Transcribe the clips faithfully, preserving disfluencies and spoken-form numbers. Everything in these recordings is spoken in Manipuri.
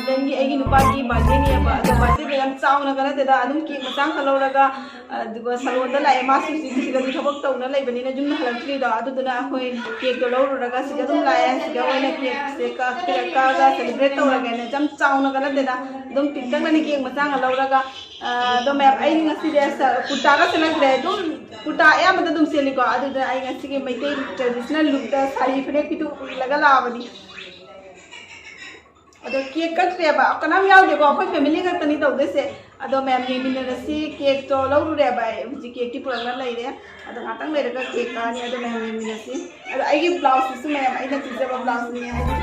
ꯅꯪꯒꯤ, ꯑꯩꯒꯤ ꯅꯨꯄꯥꯒꯤ ꯕꯥꯔꯗꯦꯅꯦꯕ, ꯑꯗꯣ ꯕꯥꯔꯗꯦꯗꯣ ꯌꯥꯝ ꯆꯥꯎꯅꯒ ꯅꯠꯇꯦꯗ, ꯑꯗꯨꯝ ꯀꯦꯛ ꯃꯆꯥ ꯑꯃꯈꯛ ꯂꯧꯔꯒ, ꯑꯗꯨꯒ ꯁꯥꯂꯣꯟꯗ ꯂꯥꯛꯑꯦ, ꯃꯥꯁꯨ ꯍꯧꯖꯤꯛ ꯁꯤꯗꯗꯤ ꯊꯕꯛ ꯇꯧꯅ ꯂꯩꯕꯅꯤꯅ ꯌꯨꯝꯗ ꯍꯜꯂꯛꯇ꯭ꯔꯤꯗꯣ, ꯑꯗꯨꯗꯨꯅ ꯑꯩꯈꯣꯏ ꯀꯦꯛꯇꯣ ꯂꯧꯔꯨꯔꯒ ꯁꯤꯗ ꯑꯗꯨꯝ ꯂꯥꯛꯑꯦ, ꯁꯤꯗ ꯑꯣꯏꯅ ꯀꯦꯛꯁꯦ ꯀꯛ-, ꯀꯛꯑꯒ ꯁꯦꯂꯦꯕ꯭ꯔꯦꯠ ꯇꯧꯔꯒꯦꯅ, ꯌꯥꯝ ꯆꯥꯎꯅꯒ ꯅꯠꯇꯦꯗ, ꯑꯗꯨꯝ ꯄꯤꯛꯇꯛꯅꯅꯤ ꯀꯦꯛ ꯃꯆꯥ ꯑꯃ ꯂꯧꯔꯒ, ꯑ, ꯑꯗꯣ ꯃꯌꯥꯝ, ꯑꯩ ꯉꯁꯤꯗꯤ ꯑꯁ ꯀꯨꯔꯇꯥꯒ ꯁꯦꯠꯂꯛꯇ꯭ꯔꯦ, ꯑꯗꯨꯝ ꯀꯨꯔꯇꯥ ꯑꯌꯥꯝꯕꯗ ꯑꯗꯨꯝ ꯁꯦꯠꯂꯤꯀꯣ, ꯑꯗꯨꯗ ꯑꯩ ꯉꯁꯤꯒꯤ ꯃꯩꯇꯩ ꯇ꯭ꯔꯦꯗꯤꯁꯅꯦꯜ ꯂꯨꯛꯇ ꯁꯥꯔꯤ ꯐꯅꯦꯛ ꯐꯤꯗꯨ ꯏꯜꯂꯒ ꯂꯥꯛꯑꯕꯅꯤ꯫ ꯑꯗꯣ ꯀꯦꯛ ꯀꯛꯇ꯭ꯔꯦꯕ, ꯀꯅꯥꯝ ꯌꯥꯎꯗꯦꯀꯣ, ꯑꯩꯈꯣꯏ ꯐꯦꯃꯤꯂꯤ ꯈꯛꯇꯅꯤ ꯇꯧꯗꯣꯏꯁꯦ꯫ ꯑꯗꯣ ꯃꯌꯥꯝ ꯌꯦꯡꯃꯤꯟꯅꯔꯁꯤ, ꯀꯦꯛꯇꯣ ꯂꯧꯔꯨꯔꯦꯕ ꯑꯩ, ꯍꯧꯖꯤꯛ ꯀꯦꯛꯇꯤ ꯄꯨꯔꯛꯅ ꯂꯩꯔꯦ꯫ ꯑꯗꯣ ꯉꯥꯛꯇꯪ ꯂꯩꯔꯒ ꯀꯦꯛ ꯀꯛꯑꯅꯤ, ꯑꯗꯣ ꯃꯌꯥꯝ ꯌꯦꯡꯃꯤꯟꯅꯁꯤ꯫ ꯑꯗꯣ ꯑꯩꯒꯤ ꯕ꯭ꯂꯥꯎꯁꯁꯤꯁꯨ ꯃꯌꯥꯝ ꯑꯩꯅ ꯇꯨꯖꯕ ꯕ꯭ꯂꯥꯎꯁꯅꯤ, ꯍꯥꯏꯗꯤ,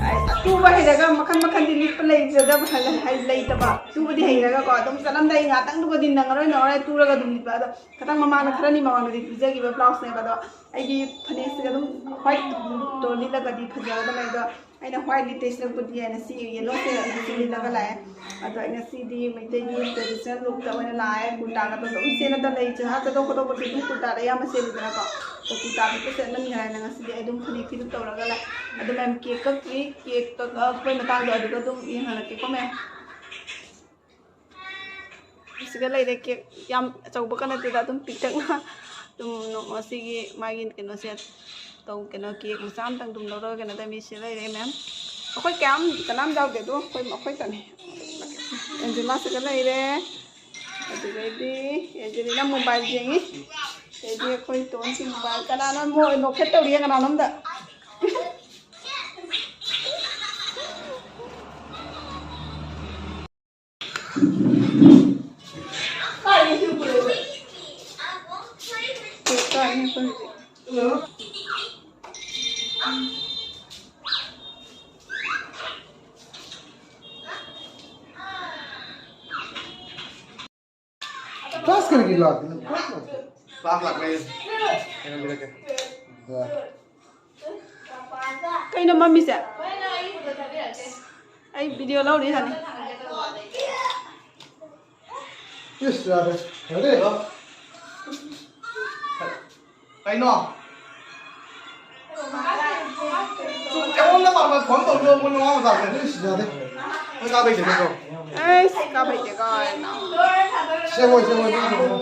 ꯑ, ꯇꯨꯕ ꯍꯩꯔꯒ ꯃꯈꯟ ꯃꯈꯟꯗꯤ ꯂꯤꯠꯄ ꯂꯩꯖꯗꯕ, ꯍꯥꯏ-, ꯍꯥꯏ-, ꯂꯩꯇꯕ꯫ ꯇꯨꯕꯗꯤ ꯍꯩꯔꯒꯀꯣ, ꯑꯗꯨꯝ ꯆꯠꯂꯝꯗꯥꯏ ꯉꯥꯛꯇꯪꯗꯨꯒꯗꯤ ꯅꯪꯉꯔꯣꯏ ꯅꯪꯉꯔꯣꯏ ꯇꯨꯔꯒ ꯑꯗꯨꯝ ꯂꯤꯠꯄ꯫ ꯑꯗꯣ ꯈꯤꯇꯪ ꯃꯃꯥꯡꯗ, ꯈꯔꯅꯤ ꯃꯃꯥꯡꯗꯗꯤ ꯇꯨꯖꯈꯤꯕ ꯕ꯭ꯂꯥꯎꯁꯅꯦꯕ꯫ ꯑꯗꯣ ꯑꯩꯒꯤ ꯐꯅꯦꯛꯁꯤꯒ ꯑꯗꯨꯝ ꯋꯥꯏꯠꯇꯣ ꯂꯤꯠꯂꯒꯗꯤ ꯐꯖꯒꯗꯕꯅꯦ꯫ ꯑꯗꯣ ꯑꯩꯅ ꯋꯥꯏꯠ ꯂꯤꯠꯇꯣꯏꯁꯤꯅ ꯀꯨꯔꯇꯤ ꯍꯥꯏꯅ ꯁꯤ ꯌꯦꯜꯂꯣꯁꯦ ꯑꯩꯅ ꯁꯤ ꯂꯤꯠꯂꯒ ꯂꯥꯛꯑꯦ꯫ ꯑꯗꯣ ꯑꯩ ꯉꯁꯤꯗꯤ ꯃꯩꯇꯩꯒꯤ ꯇ꯭ꯔꯦꯗꯤꯁꯅꯦꯜ ꯂꯨꯛꯇ ꯑꯣꯏꯅ ꯂꯥꯛꯑꯦ꯫ ꯀꯨꯔꯇꯥꯒꯗꯣ ꯑꯗꯨꯝ ꯁꯦꯠꯅꯗ ꯂꯩ, ꯆꯤꯍꯥ ꯆꯠꯊꯣꯛ ꯈꯣꯠꯇꯣꯛꯄꯁꯦ ꯑꯗꯨꯝ ꯀꯨꯔꯇꯥꯗ ꯑꯌꯥꯝꯕ ꯁꯦꯠꯂꯤꯗꯅꯀꯣ꯫ ꯑꯗꯣ ꯀꯨꯔꯇꯥ ꯈꯛꯇ ꯁꯦꯠꯃꯟꯈ꯭ꯔꯦꯅ ꯉꯁꯤꯗꯤ ꯑꯩ ꯑꯗꯨꯝ ꯐꯅꯦꯛ ꯐꯤꯗꯨ ꯇꯧꯔꯒ ꯂꯥꯛꯑꯦ꯫ ꯑꯗꯣ ꯃꯌꯥꯝ ꯀꯦꯛ ꯀꯛꯇ꯭ꯔꯤ, ꯀꯦꯛ ꯀꯛꯂꯛꯄꯩ ꯃꯇꯥꯡꯗꯣ ꯑꯗꯨꯗ ꯑꯗꯨꯝ ꯌꯦꯡꯍꯜꯂꯛꯀꯦꯀꯣ ꯃꯌꯥꯝ꯫ ꯁꯤꯒ ꯂꯩꯔꯦ ꯀꯦꯛ꯫ ꯌꯥꯝ ꯑꯆꯧꯕꯒ ꯅꯠꯇꯦꯗ, ꯑꯗꯨꯝ ꯄꯤꯛꯇꯛꯅ ꯑꯗꯨꯝ ꯉꯁꯤꯒꯤ ꯃꯥꯒꯤ ꯀꯩꯅꯣꯁꯦ ꯇꯧ-, ꯀꯩꯅꯣ ꯀꯦꯛ ꯃꯆꯥ ꯑꯃꯇꯪ ꯑꯗꯨꯝ ꯂꯧꯔꯒ ꯀꯩꯅꯣ ꯇꯧꯔꯝꯃꯤ꯫ ꯁꯤ ꯂꯩꯔꯦ ꯃꯌꯥꯝ꯫ ꯑꯩꯈꯣꯏ ꯀꯌꯥꯝ ꯀꯅꯥꯝ ꯌꯥꯎꯗꯦ ꯑꯗꯣ ꯑꯩꯈꯣꯏ, ꯑꯩꯈꯣꯏ ꯈꯛꯇꯅꯤ꯫ ꯑꯦꯟꯖꯦꯂꯥꯁꯤꯒ ꯂꯩꯔꯦ꯫ ꯑꯗꯨꯗꯩꯗꯤ ꯑꯦꯟꯖꯦꯂꯤꯅ ꯃꯣꯕꯥꯏꯜ ꯌꯦꯡꯉꯤ꯫ ꯑꯗꯩꯗꯤ ꯑꯩꯈꯣꯏ ꯇꯣꯟꯁꯤ ꯃꯣꯕꯥꯏꯜ ꯀꯅꯥꯅꯣ ꯃꯣꯏ ꯅꯣꯛꯐꯦꯠ ꯇꯧꯔꯤꯌꯦ ꯀꯅꯥꯅꯣꯝꯗ꯫ Class ꯀꯔꯤꯒꯤ ꯂꯥꯛꯇꯦ ꯅꯪ? Class ꯂꯥꯛꯇꯦ꯫ Class ꯂꯥꯛꯄꯩ ꯀꯩꯅꯣ ꯄꯤꯔꯛꯀꯦ꯫ ꯌꯥ꯫ ꯀꯩꯅꯣ ꯃꯝꯃꯤꯁꯦ? ꯑꯩ ꯚꯤꯗꯤꯑꯣ ꯂꯧꯔꯤ ꯍꯥꯏꯅꯤ꯫ ꯏꯁ, ꯌꯥꯔꯦ꯫ ꯌꯥꯔꯦ꯫ ꯀꯩꯅꯣ? ꯑꯩꯉꯣꯟꯗ ꯃꯥ phone ꯇꯧꯔꯤꯕ ꯃꯣꯏ ꯃꯃꯥ ꯃꯆꯥꯁꯦ꯫ ꯏꯁ, ꯌꯥꯔꯦ꯫ ꯅꯪ ꯀꯥꯕ ꯍꯩꯇꯦ ꯅꯠꯇ꯭ꯔꯣ? ꯑꯩꯁ, ꯀꯥꯕ ꯍꯩꯇꯦ ꯀꯥꯏꯅ꯫ ꯁꯦꯝꯃꯣ, ꯁꯦꯝꯃꯣ, ꯁꯦꯝꯃꯣ꯫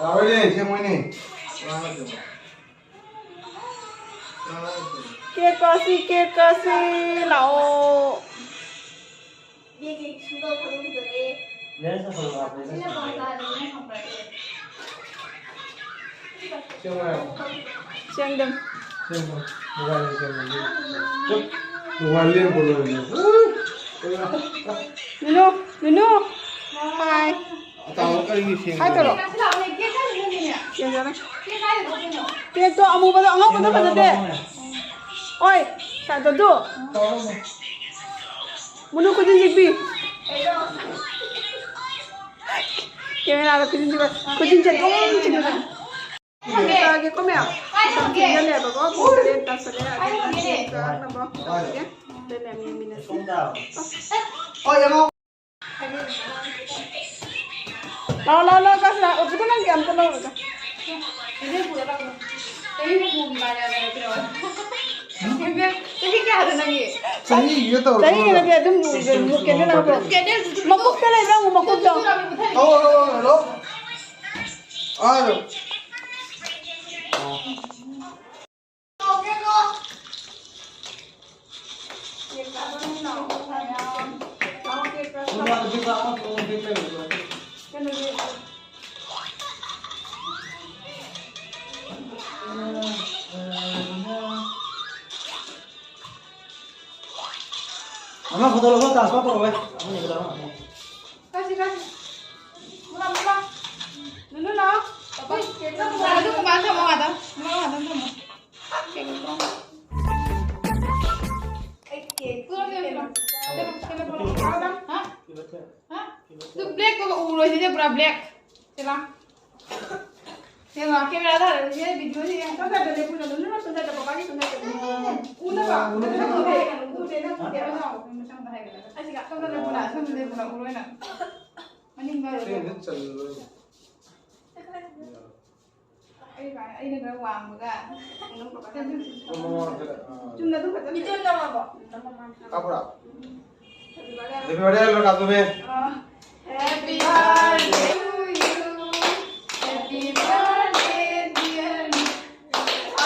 ꯌꯥꯔꯣꯏꯅꯦ, ꯁꯦꯝꯃꯣꯏꯅꯦ꯫ ꯀꯦꯛ ꯀꯛꯁꯤ, ꯀꯦꯛ ꯀꯛꯁꯤ, ꯂꯥꯛꯑꯣ꯫ ꯁꯦꯡꯗꯝ꯫ ꯅꯨꯅꯨ, ꯅꯨꯅꯨ꯫ ꯍꯥꯏ꯫ ꯑꯇꯥꯎ ꯀꯔꯤꯒꯤ ꯁꯦꯡꯗꯕ? ꯍꯥꯏ ꯇꯧꯔꯣ꯫ ꯀꯦꯛꯇꯣ ꯑꯃꯨꯕꯗꯣ, ꯑꯉꯧꯕꯗꯣ ꯐꯖꯗꯦ꯫ ꯑꯣꯏ, ꯁꯥꯏꯗꯣ ꯑꯗꯨ꯫ ꯃꯨꯅꯨ ꯈꯨꯖꯤꯟ ꯁꯤꯛꯄꯤ꯫ ꯀꯦꯃꯦꯔꯥꯗ ꯈꯨꯖꯤꯟ ꯁꯤꯛꯄ꯫ ꯈꯨꯖꯤꯟꯁꯦ ꯑꯗꯨꯝ ꯁꯤꯛꯄ꯫ ꯇꯥꯒꯦꯀꯣ ꯃꯌꯥꯝ꯫ ꯃꯇꯝ ꯊꯦꯡꯖꯜꯂꯛꯑꯦꯕꯀꯣ꯫ ꯄꯨꯡ ꯇꯔꯦꯠ ꯇꯥꯁꯜꯂꯛꯑꯦ꯫ ꯑꯗꯨꯅ ꯆꯥꯛ ꯆꯥꯅꯕ ꯇꯧꯔꯒꯦ꯫ ꯑꯗꯨ ꯃꯌꯥꯝ ꯌꯦꯡꯃꯤꯟꯅꯁꯤ꯫ ꯂꯥꯛꯑꯣ, ꯂꯥꯛꯑꯣ, ꯂꯥꯛꯑꯣ, ꯀꯥꯁꯤ ꯂꯥꯛꯑꯣ꯫ ꯄꯨꯄꯨ ꯅꯪꯒꯤ ꯑꯝꯇ ꯂꯧꯔꯨꯆꯣ꯫ ꯆꯍꯤ ꯀꯌꯥꯗ ꯅꯪꯒꯤ? ꯆꯍꯤꯒ ꯇꯧꯔꯣ꯫ ꯆꯍꯤꯒꯤ ꯅꯠꯇꯦ, ꯑꯗꯨꯝ ꯀꯦꯟꯗꯜ ꯂꯥꯛꯄ꯭ꯔꯣ? ꯃꯀꯣꯛꯇ ꯂꯩꯕ꯭ꯔꯥ? ꯑꯃꯨꯛ ꯃꯀꯣꯛꯇꯣ꯫ ꯂꯥꯛꯑꯣ, ꯂꯥꯛꯑꯣ, ꯂꯥꯛꯑꯣ꯫ ꯑꯥ꯫ ꯑꯃ ꯐꯣꯇꯣ ꯂꯧꯊꯣꯛ transfer ꯇꯧꯔꯣ ꯚꯥꯏ꯫ ꯑꯃ ꯌꯦꯡꯒꯗꯕ ꯑꯃ꯫ ꯀꯥꯁꯤ, ꯀꯥꯁꯤ꯫ ꯃꯨꯂꯥ, ꯃꯨꯂꯥ꯫ ꯅꯨꯅꯨ ꯂꯥꯛꯑꯣ꯫ ꯑꯩꯈꯣꯏ ꯀꯦꯛꯇ ꯃꯨꯂꯥ꯫ ꯑꯗꯨ ꯃꯃꯥꯡ ꯊꯝꯃꯣ, ꯃꯃꯥꯡ ꯊꯝꯃꯣ꯫ ꯀꯦꯛ ꯂꯧꯊꯣꯛꯑꯣ꯫ ꯑꯩ ꯀꯦꯛ ꯄꯨꯔꯛꯑꯣ, ꯄꯨꯔꯛꯑꯣ, ꯄꯨꯔꯛꯑꯣ꯫ ꯍꯥ? ꯍꯥ? ꯑꯗꯨ black ꯇꯣ ꯎꯔꯣꯏꯁꯤꯅꯦ, ꯄꯨꯔꯥ black꯫ ꯁꯤ ꯂꯥꯎ꯫ ꯁꯤ ꯂꯥꯎ, camera ꯊꯥꯔꯦ꯫ ꯁꯤ video ꯁꯤ ꯌꯦꯡꯉꯣ꯫ ꯁꯣꯝ side ꯗ ꯂꯦꯞꯄꯨ, ꯅꯪ ꯅꯪ ꯁꯣꯝ side ꯗ, ꯕꯕꯥꯒꯤ ꯁꯣꯝ side ꯗ꯫ ꯎꯅꯕ꯫ ꯎꯗꯦ, ꯅꯪ ꯎꯗꯦ, ꯅꯪ ꯎꯗꯦ, ꯅꯪ ꯎꯗꯦ꯫ ꯃꯊꯪꯗ ꯍꯥꯏꯒꯗꯕ꯫ ꯑꯁꯤꯒ ꯁꯣꯝꯗ ꯂꯦꯞꯄꯨ, ꯁꯣꯝꯗ ꯂꯦꯞꯄꯨ, ꯎꯔꯣꯏ ꯅꯪ꯫ ꯃꯅꯤꯡꯗ ꯂꯦꯞꯄꯨ꯫ ꯁꯤ ꯆꯜꯂꯣꯏ꯫ ꯑꯩꯅ ꯈꯔ ꯋꯥꯡꯕꯒ ꯀꯩꯅꯣꯝ ꯇꯧꯔꯒ ꯆꯨꯝꯅ ꯑꯗꯨꯝ ꯐꯖꯅ ꯏꯆꯦ ꯅꯝꯃꯕꯣ? ꯀꯥꯞꯄ꯭ꯔꯥ? Happy birthday ꯍꯥꯏꯔꯣ, ꯀꯥꯞꯄꯗꯣꯅꯦ꯫ ꯑꯥ꯫ Happy birthday to you. Happy birthday, dear.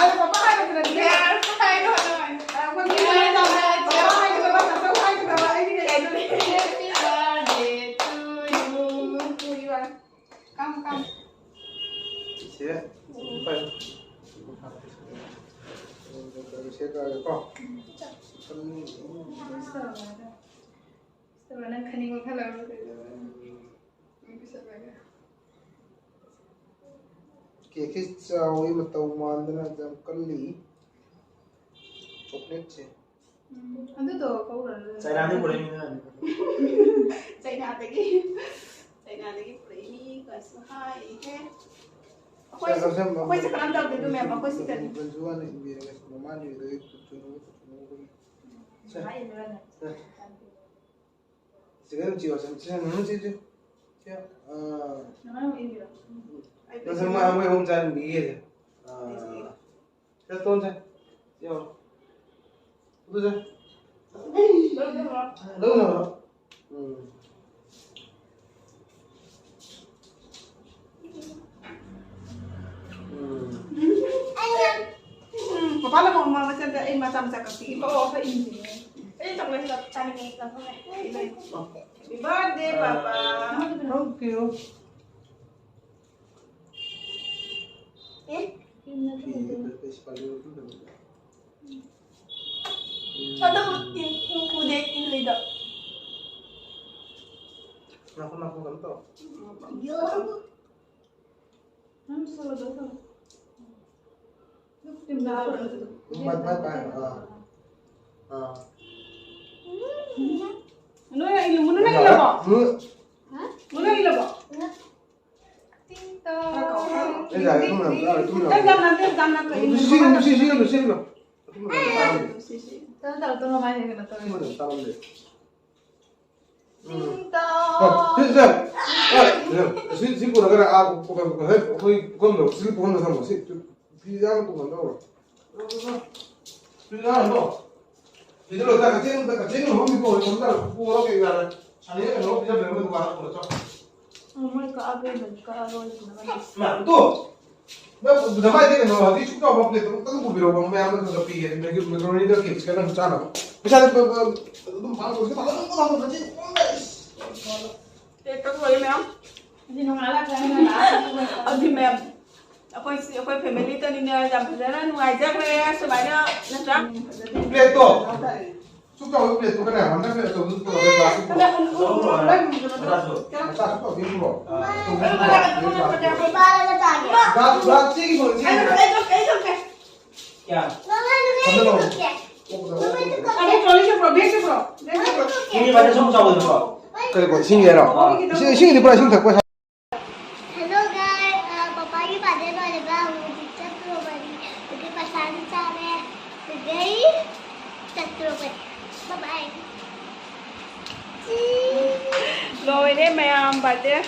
ꯑꯗꯣ ꯄꯄꯥ ꯍꯥꯏꯕꯗꯨꯅ dear ꯍꯥꯏꯔꯣ, ꯑꯗꯨꯃꯥꯏꯅ꯫ ꯑꯩꯈꯣꯏ ꯃꯤ ꯍꯥꯏꯒꯗꯕ, ꯄꯄꯥ ꯍꯥꯏꯒꯗꯕ, ꯅꯆꯧ ꯍꯥꯏꯒꯗꯕ, ꯑꯩꯗꯤ ꯀꯩ ꯍꯥꯏꯗꯣꯏꯅꯣ? Happy birthday to you. ꯀꯥꯝꯃꯨ, ꯀꯥꯝꯃꯨ꯫ ꯁꯦ꯫ ꯁꯦ ꯇꯧꯔꯒꯦꯀꯣ꯫ ꯁꯤꯁꯇꯔ, ꯅꯪ ꯈꯟꯅꯤꯡꯕ ꯈꯜꯂꯔꯣꯏ ꯀꯩꯗꯧꯔꯦ? ꯅꯪ ꯄꯤꯁꯜꯂꯒ꯫ ꯀꯦꯛꯁꯤ ꯆꯥꯎꯏ, ꯃꯇꯧ ꯃꯥꯟꯗꯅ ꯌꯥꯝ ꯀꯜꯂꯤ꯫ ꯆꯣꯀ꯭ꯂꯦꯠꯁꯦ꯫ ꯎꯝ, ꯑꯗꯨꯗꯣ ꯀꯧꯔꯅꯨ꯫ ꯆꯥꯏꯅꯥꯗꯒꯤ ꯄꯨꯔꯛꯏꯅꯤꯅ꯫ ꯆꯥꯏꯅꯥꯗꯒꯤ, ꯆꯥꯏꯅꯥꯗꯒꯤ ꯄꯨꯔꯛꯏꯅꯤ ꯀꯥꯏꯁꯨ ꯍꯥꯏꯍꯦ꯫ ꯑꯩꯈꯣꯏ, ꯁꯦ, ꯁꯦ, ꯁꯦ, ꯑꯩꯈꯣꯏꯁꯦ ꯀꯅꯥꯝ ꯇꯧꯗꯦ, ꯑꯗꯨ ꯃꯌꯥꯝ ꯑꯩꯈꯣꯏ ꯁꯤꯗꯅꯤ꯫ ꯁꯦ꯫ ꯍꯥꯏꯔꯤꯕ꯭ꯔꯥꯅꯦ? ꯁꯦ꯫ ꯁꯦ, ꯁꯦ, ꯁꯦ, ꯁꯦ, ꯁꯦ꯫ ꯁꯦ, ꯑꯥ꯫ ꯅꯪ ꯑꯃꯨꯛ ꯏꯟꯕꯤꯔꯣ? ꯅꯪꯁꯦ ꯃꯣꯏ, ꯃꯣꯏ ꯑꯍꯨꯝ ꯆꯥꯔꯝꯕꯤꯒꯦ꯫ ꯑꯥ꯫ ꯁꯦ, ꯇꯣꯟꯁꯦ꯫ ꯌꯦꯡꯉꯣ꯫ ꯑꯗꯨꯁꯦ꯫ ꯂꯧꯅꯕ꯭ꯔꯣ? ꯎꯝ꯫ ꯎꯝ꯫ ꯎꯝ, ꯄꯄꯥꯅ ꯃꯃꯥ ꯃꯆꯟꯗ ꯑꯩ ꯃꯆꯥ ꯃꯆꯥ ꯀꯛꯄꯤꯒꯦ꯫ ꯑꯣ, ꯑꯩꯈꯣꯏ ꯏꯃꯨꯡꯒꯤꯅꯦ꯫ ꯑꯩ ꯆꯣꯀ꯭ꯂꯦꯠ ꯁꯤꯗ ꯆꯥꯅꯤꯡꯉꯦ, ꯂꯧꯊꯣꯛꯑꯦ꯫ Happy birthday, papa. Thank you. ꯑꯦ? ꯑꯗꯨꯝ ꯏꯟ-, ꯏꯟ-, ꯎꯗꯦ, ꯏꯜꯂꯤꯗꯣ꯫ ꯅꯥꯈꯣ, ꯅꯥꯈꯣ, ꯀꯩꯅꯣ ꯇꯧ꯫ ꯌꯣ꯫ ꯅꯪ ꯁꯣꯂꯣꯗꯣ ꯁꯣꯂꯣ꯫ ꯕꯥꯏ, ꯕꯥꯏ, ꯕꯥꯏ, ꯑꯥ꯫ ꯑꯥ꯫ ꯅꯣꯏ ꯏꯜꯂꯨ, ꯅꯣꯏ ꯏꯜꯂꯕꯣ? ꯎꯝ꯫ ꯍꯥ? ꯅꯣꯏ ꯏꯜꯂꯕꯣ? ꯇꯤꯡ ꯇꯣꯡ꯫ ꯑꯩ ꯂꯥꯛꯑꯦ, ꯇꯨꯝꯃꯨꯔꯣ, ꯇꯨꯝꯃꯨꯔꯣ, ꯇꯨꯝꯃꯨꯔꯣ꯫ ꯅꯪ ꯌꯥꯝ ꯅꯥꯟꯗꯦ, ꯌꯥꯝ ꯅꯥꯟ-, ꯀꯩꯅꯣ? ꯁꯤ, ꯁꯤ, ꯁꯤ, ꯁꯤ, ꯁꯤ, ꯁꯤ꯫ ꯇꯞ ꯇꯞꯅ ꯇꯨꯝꯃꯣ, ꯃꯥꯏꯁꯦ ꯀꯩꯅꯣ ꯇꯧꯋꯦ꯫ ꯇꯨꯝꯃꯨꯔꯣ, ꯇꯥꯔꯝꯗꯦ꯫ ꯎꯝ꯫ ꯁꯤꯡꯗꯣ꯫ ꯑꯣ, ꯁꯤ, ꯁꯤ, ꯑ, ꯁꯤ, ꯁꯤ ꯄꯨꯔꯒꯅꯦ, ꯑꯥ, ꯄꯨꯈꯝ, ꯉꯁꯥꯏ ꯑꯩꯈꯣꯏ ꯄꯨꯈꯝꯗꯣ, ꯁꯤ ꯄꯨꯈꯝꯗ ꯊꯝꯃꯣ, ꯁꯤ, ꯐꯤꯁꯦ ꯑꯥ ꯄꯨꯈꯝꯗ ꯇꯧꯔꯣ꯫ ꯐꯤꯁꯦ ꯑꯥ ꯊꯝꯃꯣ꯫ ꯐꯤꯁꯦ ꯂꯣꯏ ꯇꯥꯔꯦ, ꯀꯛꯆꯤꯡ, ꯀꯛꯆꯤꯡ ꯂꯨꯍꯣꯡ ꯄꯤꯕ ꯑꯣꯏꯔꯦ, ꯊꯝꯖꯔꯣ, ꯄꯨꯔꯣ, ꯀꯩ ꯀꯥꯔꯦ? ꯁꯥꯅꯤꯅ ꯀꯩꯅꯣ ꯄꯤꯖꯕꯤꯔꯝꯃꯣ, ꯗꯨꯀꯥꯟꯗ ꯄꯨꯔꯣ, ꯆꯣ꯫ ꯎꯝ, ꯃꯣꯏ ꯀꯛꯑꯕ ꯌꯣꯟꯕꯅꯤ, ꯀꯛꯑꯔꯣꯏ ꯍꯥꯏꯅ꯫ ꯃꯥ, ꯇꯨ꯫ ꯅꯪ ꯅꯃꯥꯏꯗꯤ ꯀꯩꯅꯣ, ꯍꯧꯖꯤꯛ ꯁꯨꯛ ꯆꯥꯎꯕ plate ꯑꯃꯇꯪ ꯄꯨꯕꯤꯔꯛꯑꯣ, ꯃꯌꯥꯝꯅ ꯈꯔ ꯈꯔ ꯄꯤꯒꯦ, Maggi, macaroni ꯗ cakes ꯈꯔ ꯅꯪ ꯆꯥꯅꯕ꯫ ꯄꯩꯁꯥꯗꯤ ꯄ-, ꯄ-, ꯑꯗꯨꯝ ꯄꯥꯡ ꯇꯧꯁꯤ, ꯄꯥꯡ ꯇꯧꯁꯤ, ꯄꯥꯡ ꯇꯧꯁꯤ꯫ Plate ꯇꯪ ꯂꯣꯏꯔꯦ ꯃꯌꯥꯝ꯫ ꯑꯗꯨꯗꯤ ꯅꯣꯡꯉꯥꯜꯂꯒ ꯅꯪꯅ ꯂꯥꯛꯑꯒ ꯑꯗꯨꯗꯤ ꯃꯌꯥꯝ, ꯑꯩꯈꯣꯏ ꯁꯤ, ꯑꯩꯈꯣꯏ family ꯇꯅꯤꯅꯦ, ꯌꯥꯝ ꯐꯖꯅ ꯅꯨꯡꯉꯥꯏꯖꯈ꯭ꯔꯦ ꯁꯨꯃꯥꯏꯅ, ꯅꯠꯇ꯭ꯔꯥ? Plate ꯇꯣ꯫ ꯁꯨꯛ ꯆꯥꯎꯕ plate ꯇꯨꯒꯅꯦ, ꯍꯟꯗꯛ plate ꯑꯆꯧꯕꯗꯨ ꯄꯨꯔꯛꯑꯣ, plastic ꯇꯣ꯫ ꯃꯆꯥ ꯁꯨꯛ ꯆꯥꯎꯕꯗꯤ ꯄꯨꯔꯛꯑꯣ꯫ ꯑꯆꯧꯕꯗꯨ ꯄꯨꯔꯛꯑꯣ, plastic ꯇꯣ꯫ Glass, glass ꯆꯦꯒꯤ ꯄꯨꯔꯛꯑꯣ, ꯆꯦꯒꯤ ꯄꯨꯔꯛꯑꯣ꯫ ꯀꯌꯥ? ꯍꯟꯗꯛ ꯂꯧꯔꯣ꯫ ꯑꯗꯩ trolley ꯁꯦ ꯄꯨꯔꯛꯑꯣ, bag ꯁꯦ ꯄꯨꯔꯛꯑꯣ, bag ꯁꯦ ꯄꯨꯔꯛꯑꯣ꯫ ꯁꯤꯒꯤ ꯃꯊꯛ ꯁꯨꯝ ꯆꯥꯎꯕꯗꯨ ꯄꯨꯔꯛꯑꯣ꯫ ꯀꯔꯤ ꯄꯣꯠ? ꯏꯁꯤꯡꯒꯤ ꯍꯥꯏꯔꯣ? ꯏꯁꯤꯡ, ꯏꯁꯤꯡꯗꯤ ꯄꯨꯔꯥ ꯏꯁꯤꯡ ꯊꯛꯄ꯫ Hello guys, ꯑ, ꯄꯄꯥꯒꯤ birthday ꯂꯣꯏꯔꯒ ꯍꯧꯖꯤꯛ ꯆꯠꯇ꯭ꯔꯨꯕꯅꯤ꯫ ꯑꯗꯨꯒꯤ ꯄꯩꯁꯥꯁꯨ ꯆꯥꯔꯦ꯫ ꯑꯗꯨꯗꯩ ꯆꯠꯇ꯭ꯔꯨꯕꯅꯤ꯫ Bye bye꯫ ꯂꯣꯏꯔꯦ ꯃꯌꯥꯝ birthday꯫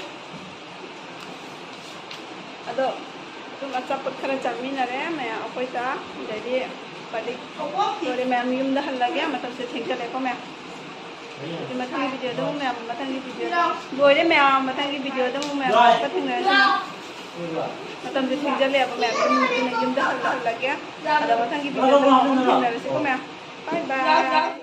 ꯑꯗꯣ ꯑꯗꯨꯝ ꯑꯆꯥꯄꯣꯠ ꯈꯔ ꯆꯥꯃꯤꯟꯅꯔꯦ ꯃꯌꯥꯝ ꯑꯩꯈꯣꯏꯗ꯫ ꯑꯗꯩꯗꯤ birthday ꯂꯣꯏꯔꯦ ꯃꯌꯥꯝ, ꯌꯨꯝꯗ ꯍꯜꯂꯒꯦ꯫ ꯃꯇꯝꯁꯦ ꯊꯦꯡꯖꯜꯂꯦꯀꯣ ꯃꯌꯥꯝ꯫ ꯑꯗꯨꯗꯤ ꯃꯊꯪꯒꯤ video ꯗ ꯑꯃꯨꯛ ꯃꯌꯥꯝ, ꯃꯊꯪꯒꯤ video ꯗ꯫ ꯂꯣꯏꯔꯦ ꯃꯌꯥꯝ, ꯃꯊꯪꯒꯤ video ꯗ ꯑꯃꯨꯛ ꯃꯌꯥꯝ ꯑꯃꯨꯛꯀ ꯊꯦꯡꯅꯔꯁꯤ꯫ ꯃꯇꯝꯁꯦ ꯊꯦꯡꯖꯜꯂꯛꯑꯦꯕ ꯃꯌꯥꯝ, ꯌꯨꯝ, ꯌꯨꯝꯗ ꯍꯜꯂ-, ꯍꯜꯂꯒꯦ꯫ ꯑꯗꯣ ꯃꯊꯪꯒꯤ video ꯗ ꯑꯃꯨꯛ ꯊꯦꯡꯅꯔꯁꯤꯀꯣ ꯃꯌꯥꯝ꯫ Bye bye꯫